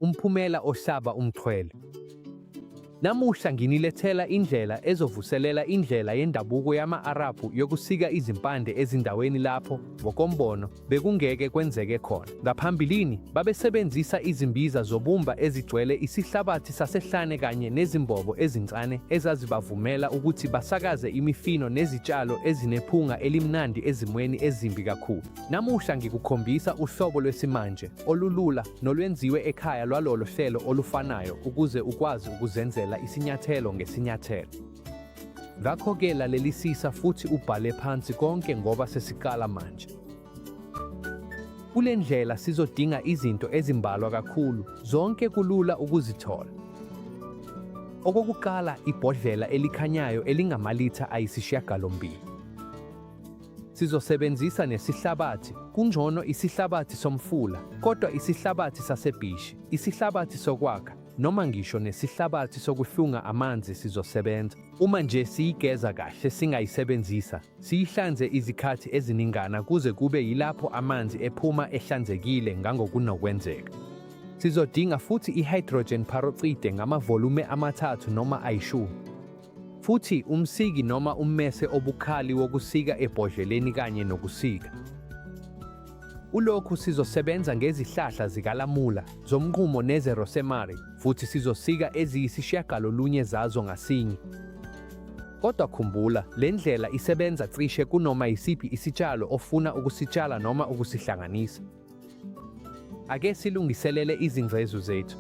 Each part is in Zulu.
Umphumela ohlaba umxhwele. Namuhla nginilethela indlela ezovuselela indlela yendabuko yama-Arabhu yokusika izimpande ezindaweni lapho, ngokombono, bekungeke kwenzeke khona. Ngaphambilini, babesebenzisa izimbiza zobumba ezigcwele isihlabathi sasehlane kanye nezimbobo ezincane ezazibavumela ukuthi basakaze imifino nezitshalo ezinephunga elimnandi ezimweni ezimbi kakhulu. Namuhla ngikukhombisa uhlobo lwesimanje, olulula nolwenziwe ekhaya lwalolo hlelo olufanayo ukuze ukwazi ukuzenzela isinyathelo ngesinyathelo. Ngakho-ke lalelisisa futhi ubhale phansi konke ngoba sesiqala manje. Kule ndlela sizodinga izinto ezimbalwa kakhulu, zonke kulula ukuzithola. Okokuqala, ibhodlela elikhanyayo elingamalitha ayisishiyagalombili. Sizosebenzisa nesihlabathi, kungcono isihlabathi somfula, kodwa isihlabathi sasebhishi, isihlabathi sokwakha, noma ngisho nesihlabathi sokuhlunga amanzi sizosebenza. Uma nje siyigeza kahle singayisebenzisa, siyihlanze izikhathi eziningana kuze kube yilapho amanzi ephuma ehlanzekile ngangokunokwenzeka. Sizodinga futhi i-hydrogen peroxide ngamavolume amathathu noma ayishumi. Futhi umsiki noma ummese obukhali wokusika ebhodleleni kanye nokusika. Kulokhu sizosebenza ngezihlahla zikalamula, zomnqumo nezerosemary futhi sizosika eziyisishiyagalolunye zazo ngasinye. Kodwa khumbula, le ndlela isebenza cishe kunoma yisiphi isitshalo ofuna ukusitshala noma ukusihlanganisa. Ake silungiselele izingcezu zethu.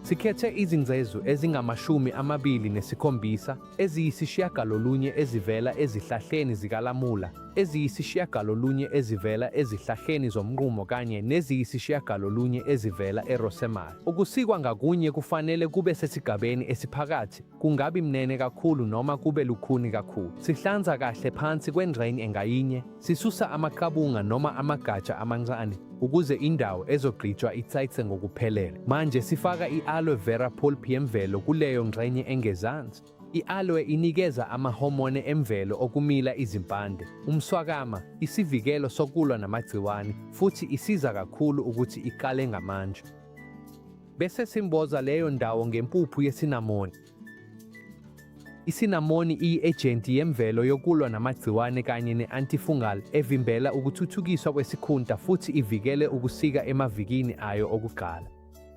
Sikhethe izingcezu ezingama-27, eziyisishiyagalolunye ezivela ezihlahleni zikalamula, eziyisishiyagalolunye ezivela ezihlahleni zomnqumo kanye neziyisishiyagalolunye ezivela erosemary. Ukusikwa ngakunye kufanele kube sesigabeni esiphakathi, kungabi mnene kakhulu noma kube lukhuni kakhulu. Sihlanza kahle phansi kwengxenye ngayinye, Sisusa amaqabunga noma amagatsha amancane ukuze indawo ezogqitshwa icace ngokuphelele. Manje sifaka i-aloe vera pulp yemvelo kuleyo ngxenye engezansi. I-aloe inikeza amahomone emvelo okumila izimpande, umswakama, isivikelo sokulwa namagciwane futhi isiza kakhulu ukuthi iqale ngamandla. Bese simboza leyo ndawo ngempuphu yesinamoni. Isinamoni iyi-ejenti yemvelo yokulwa namagciwane kanye ne-antifungal evimbela ukuthuthukiswa kwesikhunta futhi ivikele ukusika emavikini ayo okuqala.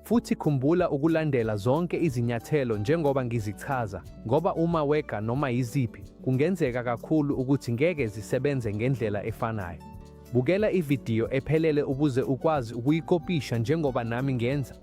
Futhi khumbula ukulandela zonke izinyathelo njengoba ngizichaza, ngoba uma weqa noma yiziphi, kungenzeka kakhulu ukuthi ngeke zisebenze ngendlela efanayo. Bukela ividiyo ephelele ukuze ukwazi ukuyikopisha njengoba nami ngenza.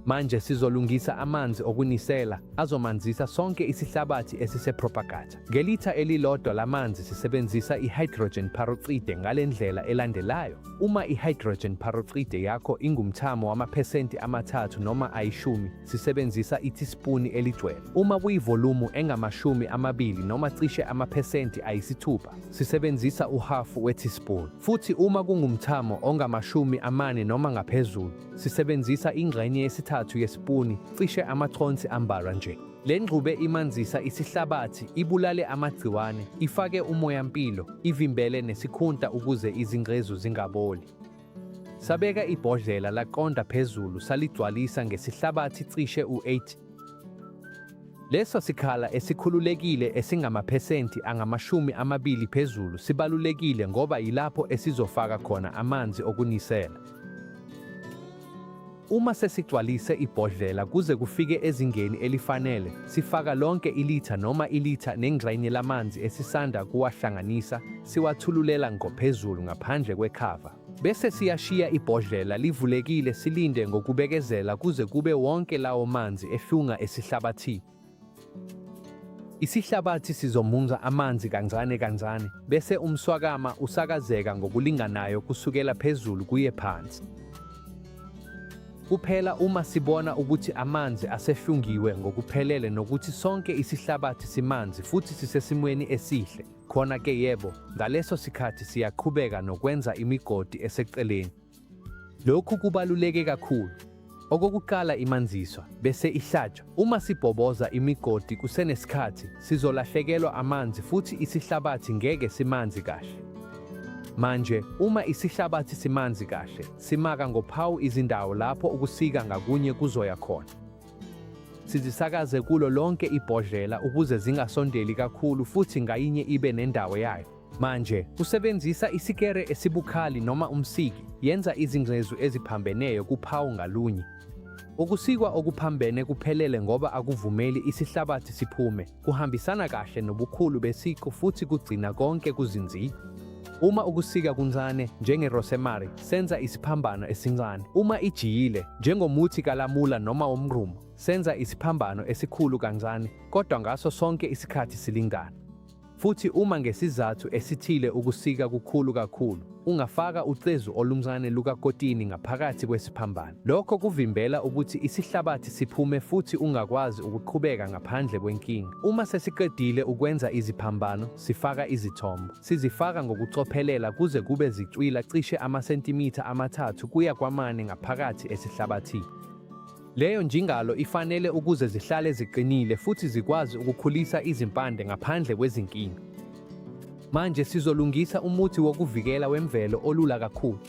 Manje sizolungisa amanzi okunisela azomanzisa sonke isihlabathi esisePropagata. Ngelitha elilodwa lamanzi sisebenzisa i-hydrogen peroxide ngale ndlela elandelayo. Uma i-hydrogen peroxide yakho ingumthamo wamaphesenti amathathu noma ayishumi, sisebenzisa ithispuni eligcwele. Uma kuyivolumu engamashumi amabili noma cishe amaphesenti ayisithupha, sisebenzisa uhhafu wethispuni. Futhi uma kungumthamo ongamashumi amane noma ngaphezulu, sisebenzisa ingxenye yesithathu yesipuni, cishe amaconsi ambalwa nje. Le ngxube imanzisa isihlabathi, ibulale amagciwane, ifake umoya-mpilo, ivimbele nesikhunta ukuze izingcezu zingaboli. Sabeka ibhodlela laqonda phezulu saligcwalisa ngesihlabathi cishe u-8. Leso sikhala esikhululekile esingamaphesenti angama-20 phezulu sibalulekile ngoba yilapho esizofaka khona amanzi okunisela. Uma sesigcwalise ibhodlela kuze kufike ezingeni elifanele, sifaka lonke ilitha noma ilitha nengxenye lamanzi esisanda kuwahlanganisa siwathululela ngqo phezulu ngaphandle kwekhava. Bese siyashiya ibhodlela livulekile silinde ngokubekezela kuze kube wonke lawo manzi ehlunga esihlabathini. Isihlabathi sizomunca amanzi kancane kancane bese umswakama usakazeka ngokulinganayo kusukela phezulu kuye phansi. Kuphela uma sibona ukuthi amanzi asehlungiwe ngokuphelele nokuthi sonke isihlabathi simanzi futhi sisesimweni esihle, khona ke yebo, ngaleso sikhathi siyaqhubeka nokwenza imigodi eseceleni. Lokhu kubaluleke kakhulu. Okokuqala imanziswa, bese ihlatshwa. Uma sibhoboza imigodi kusenesikhathi, sizolahlekelwa amanzi futhi isihlabathi ngeke simanzi kahle. Manje, uma isihlabathi simanzi kahle, simaka ngophawu izindawo lapho ukusika ngakunye kuzoya khona. Sizisakaze kulo lonke ibhodlela ukuze zingasondeli kakhulu futhi ngayinye ibe nendawo yayo. Manje, usebenzisa isikere esibukhali noma umsiki, yenza izingcezu eziphambeneyo kuphawu ngalunye. Ukusikwa okuphambene kuphelele ngoba akuvumeli isihlabathi siphume, kuhambisana kahle nobukhulu besiqu futhi kugcina konke kuzinzile. Uma ukusika kuncane, njengerosemary, senza isiphambano esincane. Uma ijiyile, njengomuthi kalamula noma womnqumo, senza isiphambano esikhulu kancane, kodwa ngaso sonke isikhathi silingana. Futhi uma ngesizathu esithile ukusika kukhulu kakhulu, ungafaka ucezu oluncane lukakotini ngaphakathi kwesiphambano. Lokho kuvimbela ukuthi isihlabathi siphume futhi ungakwazi ukuqhubeka ngaphandle kwenkinga. Uma sesiqedile ukwenza iziphambano, sifaka izithombo. Sizifaka ngokucophelela kuze kube zicwila cishe amasentimitha 3 kuya kwamane ngaphakathi esihlabathini. Leyo njingalo ifanele ukuze zihlale ziqinile futhi zikwazi ukukhulisa izimpande ngaphandle kwezinkinga. Manje sizolungisa umuthi wokuvikela wemvelo olula kakhulu.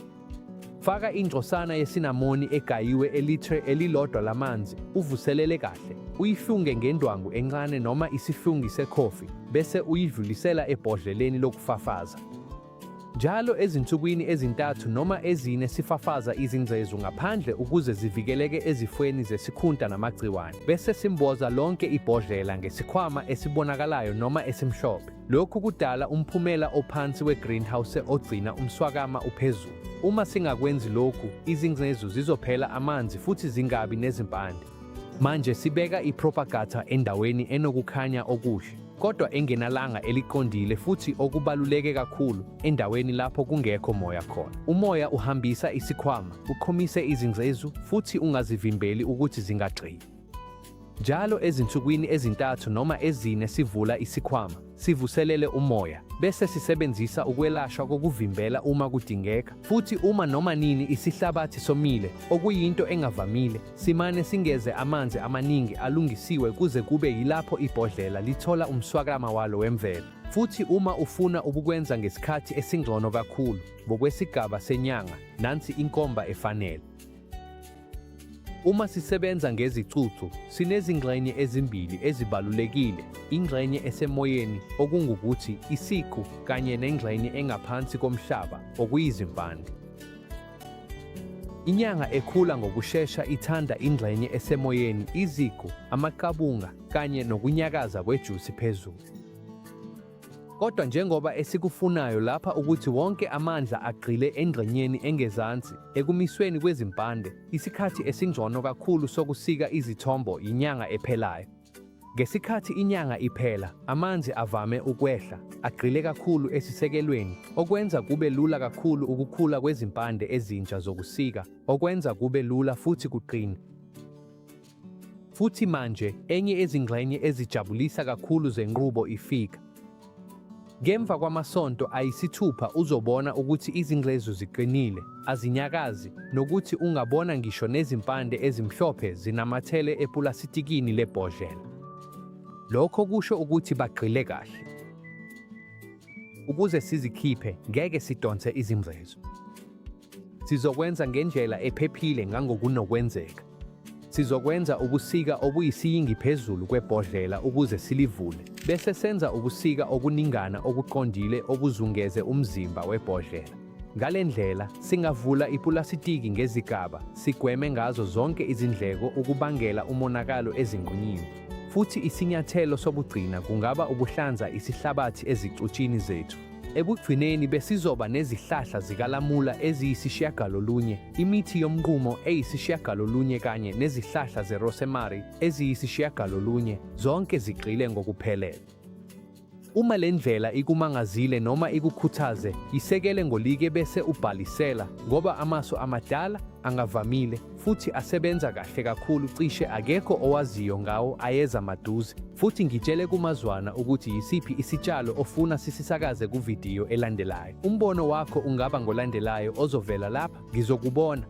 Faka ingcosana yesinamoni egayiwe elitre elilodwa lamanzi, uvuselele kahle, uyihlunge ngendwangu encane noma isihlungi sekhofi, bese uyidlulisela ebhodleleni lokufafaza. Njalo ezinsukwini ezintathu noma ezine sifafaza izingcezu ngaphandle ukuze zivikeleke ezifweni zesikhunta namagciwane, bese simboza lonke ibhodlela ngesikhwama esibonakalayo noma esimhlophe. Lokhu kudala umphumela ophansi we-greenhouse ogcina umswakama uphezulu. Uma singakwenzi lokhu, izingcezu zizophela amanzi futhi zingabi nezimpande. Manje sibeka i-propagator endaweni enokukhanya okuhle, kodwa engenalanga eliqondile futhi okubaluleke kakhulu, endaweni lapho kungekho moya khona. Umoya uhambisa isikhwama, uqhumise izingcezu futhi ungazivimbeli ukuthi zingagxili. Njalo ezinsukwini ezintathu noma ezine sivula isikhwama, sivuselele umoya, bese sisebenzisa ukwelashwa kokuvimbela uma kudingeka. Futhi uma noma nini isihlabathi somile, okuyinto engavamile, simane singeze amanzi amaningi alungisiwe kuze kube yilapho ibhodlela lithola umswakama walo wemvelo. Futhi uma ufuna ukukwenza ngesikhathi esingcono kakhulu, ngokwesigaba senyanga, nansi inkomba efanele. Uma sisebenza ngezicucu, sinezingxenye ezimbili ezibalulekile, ingxenye esemoyeni, okungukuthi, isiqu, kanye nengxenye engaphansi komhlaba, okuyizimpande. Inyanga ekhula ngokushesha ithanda ingxenye esemoyeni, iziqu, amaqabunga, kanye nokunyakaza kwejusi phezulu. Kodwa njengoba esikufunayo lapha ukuthi wonke amandla agxile engxenyeni engezansi, ekumisweni kwezimpande, isikhathi esingcono kakhulu sokusika izithombo yinyanga ephelayo. Ngesikhathi inyanga iphela, amanzi avame ukwehla, agxile kakhulu esisekelweni, okwenza kube lula kakhulu ukukhula kwezimpande ezintsha zokusika, okwenza kube lula futhi kuqine. Futhi manje enye yezingxenye ezijabulisa kakhulu zenqubo ifika. Ngemva kwamasonto ayisithupha uzobona ukuthi izingcezu ziqinile, azinyakazi, nokuthi ungabona ngisho nezimpande ezimhlophe zinamathele epulasitikini lebhodlela. Lokho kusho ukuthi bagxile kahle. Ukuze sizikhiphe, ngeke sidonse izingcezu. Sizokwenza ngendlela ephephile ngangokunokwenzeka. Sizokwenza ukusika okuyisiyingi phezulu kwebhodlela ukuze silivule, bese senza ukusika okuningana okuqondile okuzungeze umzimba webhodlela. Ngale ndlela, singavula ipulasitiki ngezigaba, sigweme ngazo zonke izindleko ukubangela umonakalo ezinqunyiwe. Futhi isinyathelo sokugcina kungaba ukuhlanza isihlabathi ezicutshini zethu. Ekugcineni besizoba nezihlahla zikalamula eziyisishiyagalolunye, imithi yomnqumo eyisishiyagalolunye kanye nezihlahla zerosemari eziyisishiyagalolunye, zonke zigxile ngokuphelele. Uma le ndlela ikumangazile noma ikukhuthaze, yisekele ngolike bese ubhalisela ngoba amasu amadala, angavamile, futhi asebenza kahle kakhulu cishe akekho owaziyo ngawo ayeza maduze. Futhi ngitshele kumazwana ukuthi yisiphi isitshalo ofuna sisisakaze kuvidiyo elandelayo. Umbono wakho ungaba ngolandelayo ozovela lapha. Ngizokubona!